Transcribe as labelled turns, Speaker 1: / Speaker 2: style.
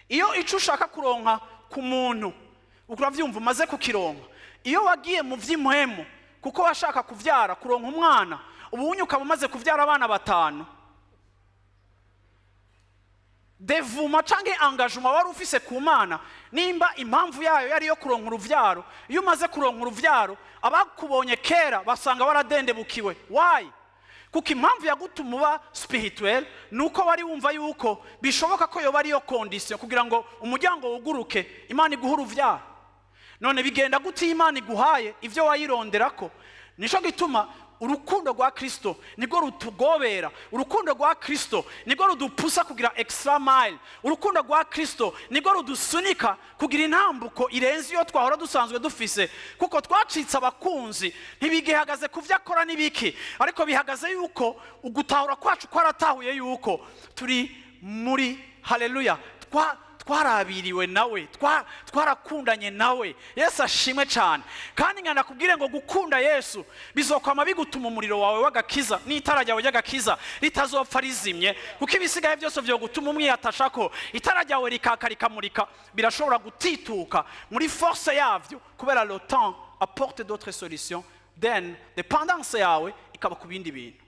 Speaker 1: Iyo icyo ushaka kuronka ku muntu, urabyumva, umaze kukironka, iyo wagiye mu by'impwemu kuko washaka kubyara, kuronka umwana, ubunye ukaba umaze kubyara abana batanu, dévouement cyangwa engagement wari ufise ku Mana, nimba impamvu yayo yari iyo kuronka uruvyaro, iyo umaze kuronka uruvyaro, abakubonye kera basanga waradendebukiwe. Why? Kuko impamvu yagutuma uba spirituel ni uko wari wumva yuko bishoboka ko yoba ariyo condition kugira ngo umuryango wuguruke, Imana iguhe uruvyaro. None bigenda gute iyo Imana iguhaye ibyo wayironderako? Nico gituma urukundo rwa Kristo nirwo rutugobera, urukundo rwa Kristo nirwo rudupusa kugira extra mile, urukundo rwa Kristo nirwo rudusunika kugira intambuko irenze iyo twahora dusanzwe dufise, kuko twacitse abakunzi. Ntibigihagaze ku byo akora n'ibiki, ariko bihagaze yuko ugutahura kwacu kwaratahuye yuko turi muri, haleluya, twarabiriwe nawe, twarakundanye nawe. Yesu ashimwe cyane. Kandi nkana kubwire ngo gukunda Yesu bizokwama bigutuma umuriro wawe w'agakiza n'itara ryawe ry'agakiza ritazopfa rizimye, kuko ibisigaye byose byo gutuma umwiyatasha ko itara ryawe rikaka rikamurika birashobora gutituka muri force yavyo, kubera le temps apporte d'autres solutions, then dépendance yawe ikaba ku bindi bintu.